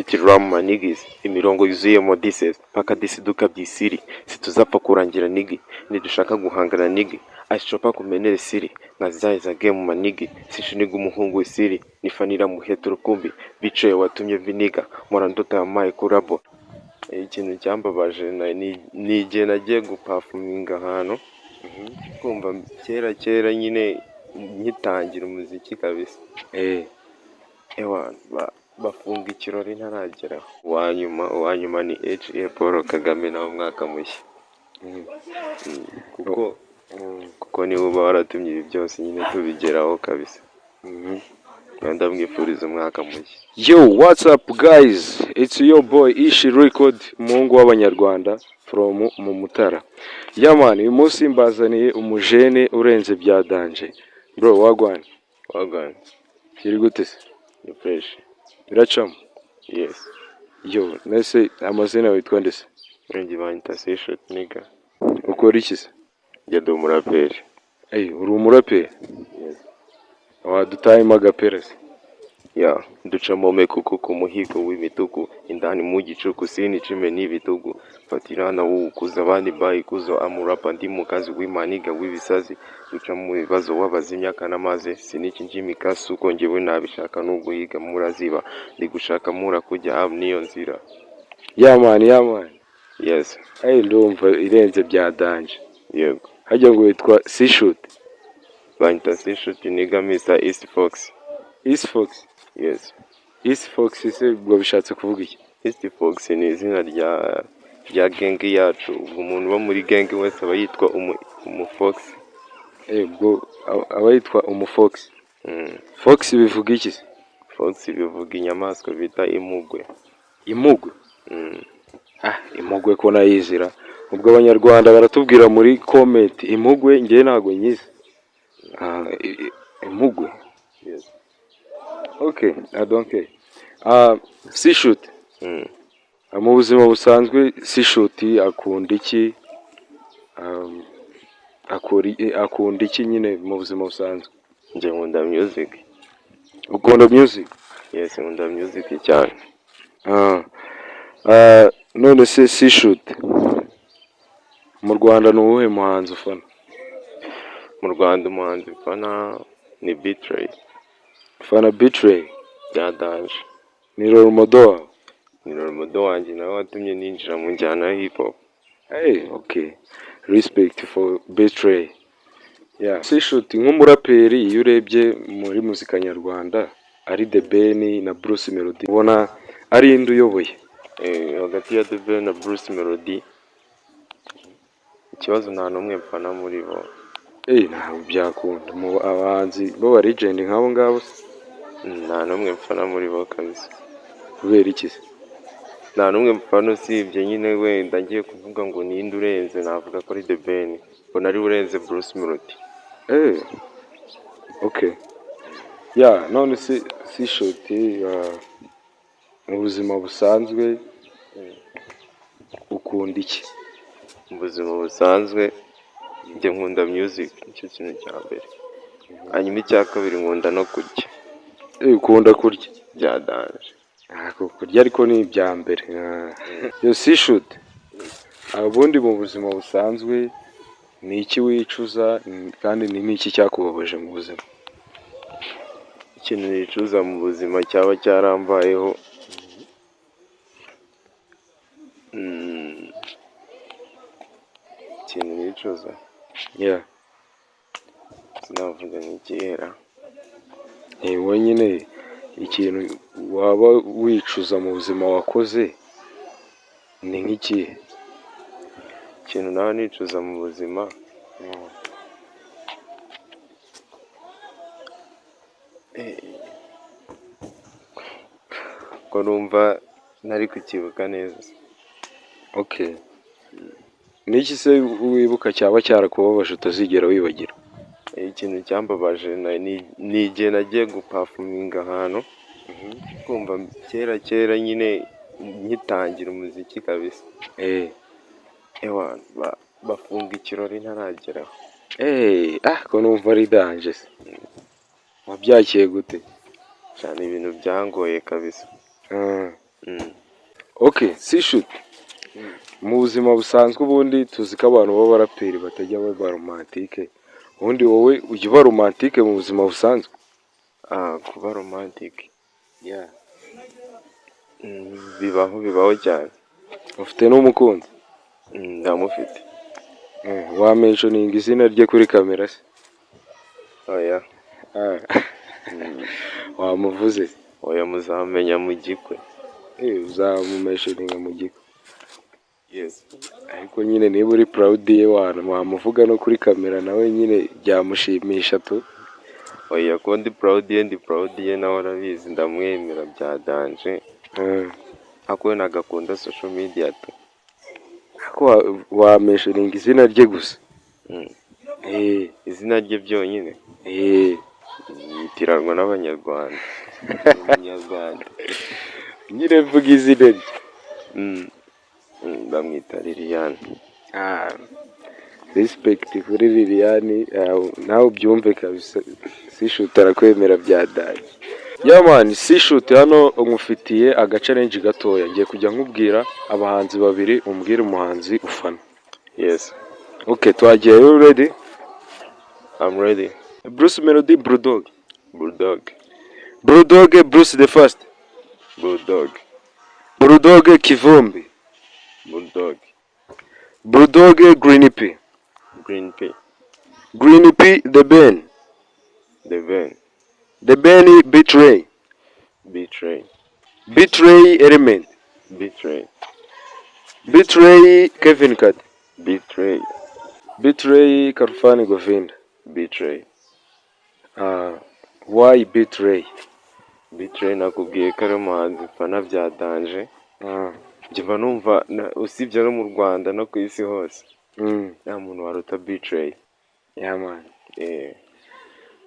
Spit ram my niggas, imirongo yuzuyemo dises, paka disi duka byisiri, situzapfa kurangira nigga, nidushaka guhangana nigga, ashopa kumenere siri, nkazayiza game my nigga, sishiniga umuhungu isiri, nifanira muheto rukumbi, bicaye watumye viniga, mpora ndota yampaye kurabo. Ikintu cyambabaje ni igihe nagiye gupafuminga ahantu, kumva kera kera nyine ngitangira umuziki kabisa. Ewa, bafunga ikirori ntarageraho. Uwa nyuma ni H.E Paul Kagame, nawe umwaka mushya. Kuko niwe uba waratumye ibi byose nyine tubigeraho kabisa. Ndamwifuriza umwaka mushya. Yo, what's up guys? It's your boy Ishi Record, umuhungu w'Abanyarwanda from mu Mutara. Yeah man, uyu munsi mbazaniye umujene urenze bya danger. Bro, wagwan? Wagwan. Kiri gute se? Ni fresh. Biracamo? Yes. Yo, nese amazina witwa nde se? Njye banyita Sishot nigga. Ukora iki se? Njye ndi umuraperi. Ey, uri umuraperi? Yes. Wadutayemo agapera se? Ya, ducamo mekuku ku muhigo w'imituku, indani mu gicuku sinicime n'ibitugu, fatirana wukuza abandi bayikuzo, amurapa ndi mu kazi w'imaniga w'ibisazi, duca mu bibazo wabaza imyaka n'amaze, siniki njimikasi uko njyewe nabishaka n'uguhiga muraziba, ndi gushaka murakujya am niyo nzira. Yeah man, yeah man. Yes. Ey, ndumva irenze bya danger. Yego. Hajya ngo witwa Sishut? Banyita Sishut nigga, Mr East Fox. East Fox? Yes. East Fox se ubwo bishatse kuvuga iki? East Fox ni izina rya gang yacu, ubwo umuntu uba muri gang wese aba yitwa umu Fox. Eh, ubwo aba yitwa umu Fox. Fox bivuga iki se? Fox bivuga inyamaswa bita imugwe. Imugwe? Mm. Ah, imugwe ko nayizira. Ubwo Abanyarwanda baratubwira muri comment imugwe, njye ntago nyizi. Ah, imugwe. Yes. Okay, I don't care. Ah, Sishoot. Mu buzima busanzwe Sishoot akunda iki? Akunda iki nyine mu buzima busanzwe? Njye nkunda music. Ukunda music? Yes, nkunda music cyane. Ah. Ah, none se Sishoot, mu Rwanda ni uwuhe muhanzi ufana? Mu Rwanda umuhanzi mfana ni B-Threy. Ufana B-Threy? Bya danger. Ni role model wawe? Ni role model wanjye, nawe watumye ninjira mu njyana ya hip hop. Hey, okay. Respect for B-Threy. Yeah. Sishoot, nk'umuraperi, iyo urebye muri muzika nyarwanda ari The Ben na Bruce Melody, ubona ari inde uyoboye? Hagati ya The Ben na Bruce Melody, ikibazo nta n'umwe mfana muri bo. Eh, ntabwo byakunda mu abahanzi b'aba legend nk'abo ngabo se? Nta n'umwe mfana muri bo kabisa. Kubera iki se? Nta n'umwe mfana usibye nyine wenda ngiye kuvuga ngo ninde urenze, navuga ko ari The Ben. Mbona ari we urenze Bruce Melody. Eh, okay. Yeah, none se Sishoot, mu buzima busanzwe ukunda iki? Mu buzima busanzwe njye nkunda music, nicyo kintu cya mbere. Hanyuma icya kabiri nkunda no kurya. Eh, ukunda kurya? Bya danger. Ah, kurya ariko ni ibya mbere. Ah. Yo Sishoot, ubundi mu buzima busanzwe ni iki wicuza, kandi ni n'iki cyakubabaje mu buzima? Ikintu nicuza mu buzima cyaba cyarambayeho, ikintu nicuza sinavuga ni ikihera. Wowe nyine ikintu waba wicuza mu buzima wakoze ni nk'ikihe? Ikintu naba nicuza mu buzima, ko numva ntari kucyibuka neza. Okay. Ni iki se wibuka cyaba cyarakubabaje utazigera wibagira? Ikintu cyambabaje ni igihe nagiye gupafuminga ahantu, kumva kera kera nyine ngitangira umuziki kabisa. Ewa, bafunga ikirori ntarageraho. Ah, ko numva ari danger se. Wabyakiye gute? Cyane, ibintu byangoye kabisa. Okay, Sishoot, mu buzima busanzwe ubundi tuzi ko abantu b'abaraperi batajya baba romantique. Ubundi wowe ujya uba romantique mu buzima busanzwe? Ah, kuba romantic? Bibaho, bibaho cyane. Ufite n'umukunzi? Ndamufite. Wamentioninga izina rye kuri kamera se? Oya. Ah. Wamuvuze? Oya, muzamenya mu gikwe. Uzamumentioninga mu gikwe? Yes. Ariko nyine niba uri proud ye, wamuvuga no kuri kamera, nawe nyine byamushimisha tu. Oya, ko ndi proud ye, ndi proud ye, nawe arabizi, ndamwemera bya danger. Ariko we ntabwo akunda social media tu. Ariko wamentioninga izina rye gusa. Izina rye byonyine? Eh. Yitiranwa n'Abanyarwanda, ni Umunyarwanda. Nyine vuga izina rye. Bamwita Liliane. Ah, respect kuri Liliane. Nawe ubyumve kabisa, Sishoot arakwemera bya danger. Yeah man, Sishoot, hano nkufitiye agachallenge gatoya. Ngiye kujya nkubwira abahanzi babiri, umbwire umuhanzi ufana. Yes. Okay, twagiye. You ready? I'm ready. Bruce Melody, Bulldog? Bulldog. Bulldog, Bruce the First? Bulldog. Bulldog, Kivumbi? Bulldog. Bulldog, Green P? Green P. Green P, The Ben? The Ben. The Ben, B-Threy? B-Threy. B-Threy, Element? B-Threy. B-Threy, Kevin Kade? B-Threy. B-Threy, Khalfan Govinda? B-Threy. Why B-Threy? B-Threy nakubwiye ko ari umuhanzi mfana bya danger. Njye mba numva usibye no mu Rwanda, no ku isi hose nta muntu waruta B-Threy. Yeah man. Eh.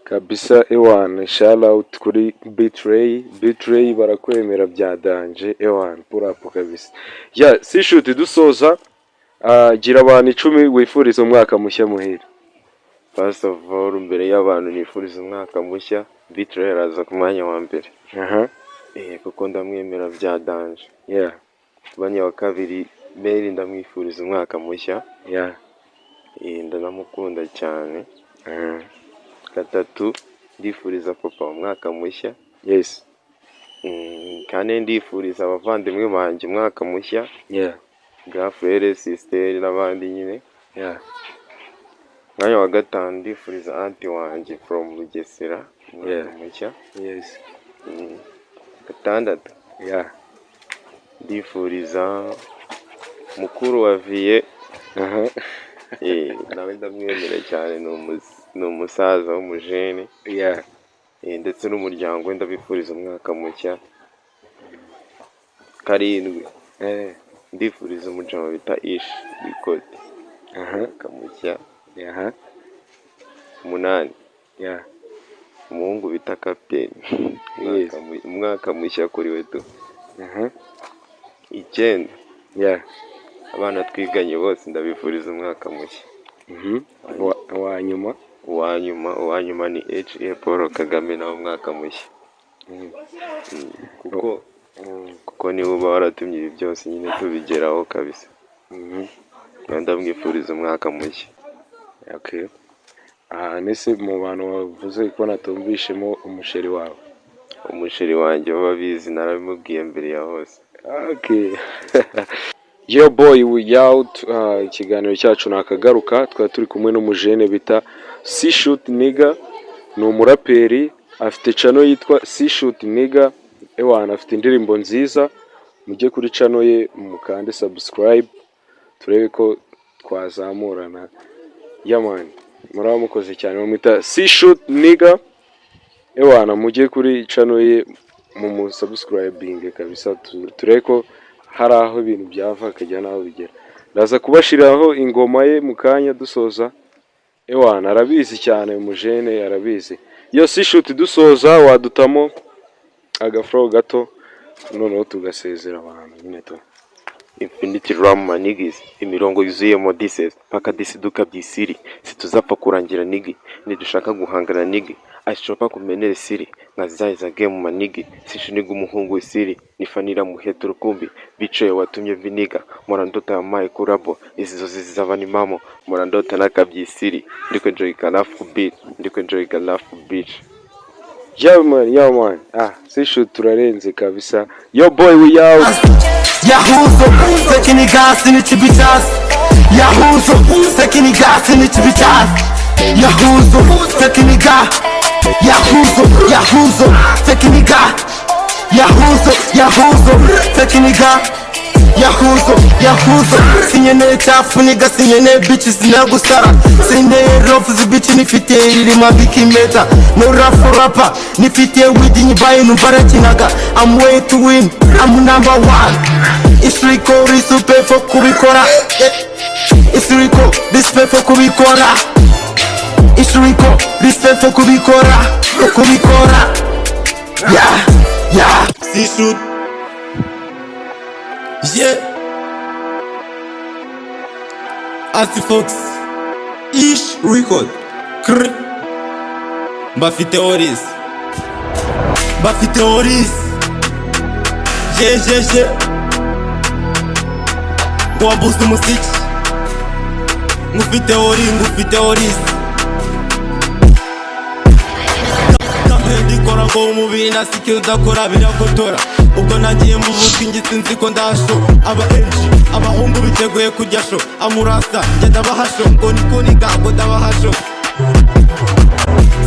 Kabisa, ewan, shout out kuri B-Threy. B-Threy barakwemera bya danger. Ewan, pull up kabisa. Yeah, Sishoot, dusoza, gira abantu 10 wifuriza umwaka mushya muhire. First of all, mbere y'abantu nifuriza umwaka mushya, B-Threy araza ku mwanya wa mbere. Kuko ndamwemera bya danger. Mwanya wa kabiri, Mary, ndamwifuriza umwaka mushya. Ndanamukunda cyane. Gatatu, ndifuriza papa umwaka mushya. Kane, ndifuriza abavandimwe banjye umwaka mushya. Grand frère, sister n'abandi nyine. Mwanya wa gatanu, ndifuriza aunty wanjye from Bugesera umwaka mushya. Gatandatu, ndifuriza mukuru wa Viye. Nawe ndamwemera cyane, ni umusaza w'umujene. Ndetse n'umuryango we ndabifuriza umwaka mushya. Karindwi, ndifuriza umujama bita Ish Bikoti umwaka mushya. Umunani, umuhungu bita Kapiteni, umwaka mushya kuri we tu. Icyenda, abana twiganye bose ndabifuriza umwaka mushya. Wa nyuma? Uwa nyuma, uwa nyuma ni H.E Paul Kagame, nawe umwaka mushya. Kuko niwe uba waratumye ibi byose nyine tubigeraho kabisa. Nawe ndamwifuriza umwaka mushya. Okay. Aha nese mu bantu wavuze ko natumvishemo umuchéri wawe? Umuchéri wanjye w'ababizi, narabimubwiye mbere ya hose. Okay. Yo boy, we out. Ikiganiro cyacu nakagaruka. Twari turi kumwe n'umujene bita Sishoot Nigga, ni umuraperi, afite channel yitwa Sishoot Nigga. Ewana, afite indirimbo nziza, mujye kuri channel ye mukande subscribe turebe ko twazamurana. Yeah man, muraba mukoze cyane. Bamwita Sishoot Nigga. Ewana, mujye kuri channel ye mu subscribing kabisa, turebe ko hari aho ibintu byava hakajya n'aho bigera. Ndaza kubashiriraho ingoma ye mu kanya dusoza. Ewana, arabizi cyane, umujene arabizi. Yo Sishoot, dusoza wadutamo agaflow gato, noneho tugasezera abantu nyine tu. Infinity Ram my niggas, imirongo yuzuyemo dises paka disi dukabyisiri. Situzapfa kurangira nigga, nidushaka guhangana nigga. Ice chopper kumenere siri nka za game my nigga. Sishuniga umuhungu w'isiri nifanira muheto rukumbi bicaye watumye viniga murandota yamaye kurabo izi nzozi zizaba ni mamo murandota n'akabyisiri. Ndiko enjoy life beat, ndiko enjoy life bitch. Yeah man, yeah man. Ah, Sishu turarenze kabisa. Yo boy, we out. Yahuzo tekini gasini çibicaz. Yahuzo tekini gasini çibicaz. Yahuzo tekini ga. Yahuzo, Yahuzo tekini ga. Yahuzo, Yahuzo tekini ga. Yahuzo, Yahuzo sinyene cyafuniga sinyene bitch sinagusara sineye rofu zibici nifite irima bikimeta no rafu rapa nifite weed nyibaye numva arakinaga. I'm way to win, I'm number one. Isiriko risupe fo kubikora. Isiriko risupe fo kubikora. Isiriko risupe fo kubikora, kubikora. Yeah. Sishoot. Yeah. Asi Fox. Ish Record. Kr. Mbafite Oris. Mbafite Oris. Yeah. Ngo wambuze umuziki. Ngufite ori, ngufite Oris. Ndikora ngo umubiri nasike udakora biragotora. Ubwo nagiye muvuga ingisi nzi ko ndasho. Aba MG, abahungu biteguye kujya sho. Amurasa, njye ndabahasho. Ngo nikuniga, ngo ndabahasho.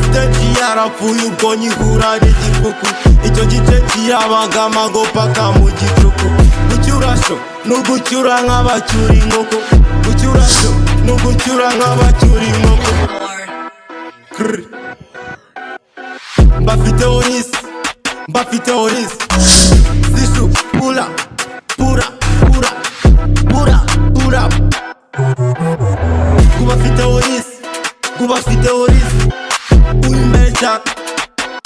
Stage yarapfuye ubwo nyihura n'igifuku. Icyo gice kirabangama ngo paka mu gicuku. Gucyura sho, nugucyura nk'abacyura inkoko. Gucyura sho, nugucyura nk'abacyura inkoko. Krr. Mbafite Oris, mbafite Oris. Sishu, pula, pura, pura, pura, pura. Kubafite Oris, kubafite Oris. Uri imbere cyane.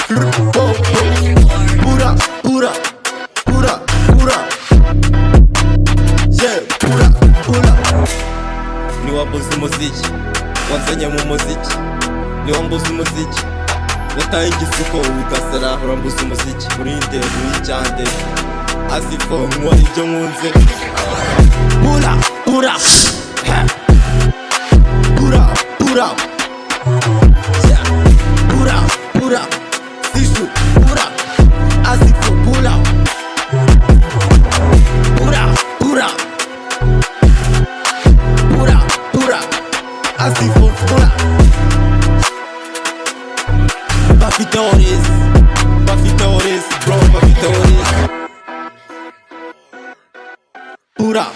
Krr, po, po. Pura, pura, pura, pura. Yeah, pura, pura. Niwambuza umuziki, wanzanye mu muziki. Niwambuza umuziki. Wataye igisuko ugasara urambuza umuziki. Urinde uri cyande. Asifo nkora ibyo nkunze. Pura, pura. Ha. Pura, pura. Yeah. Pura, pura. Sishu, pura. Asifo, pura. Pura, pura. Pura, pura. Asifo, pura. Bafite Oris, Bafite Oris, bro, Bafite Oris. Pura.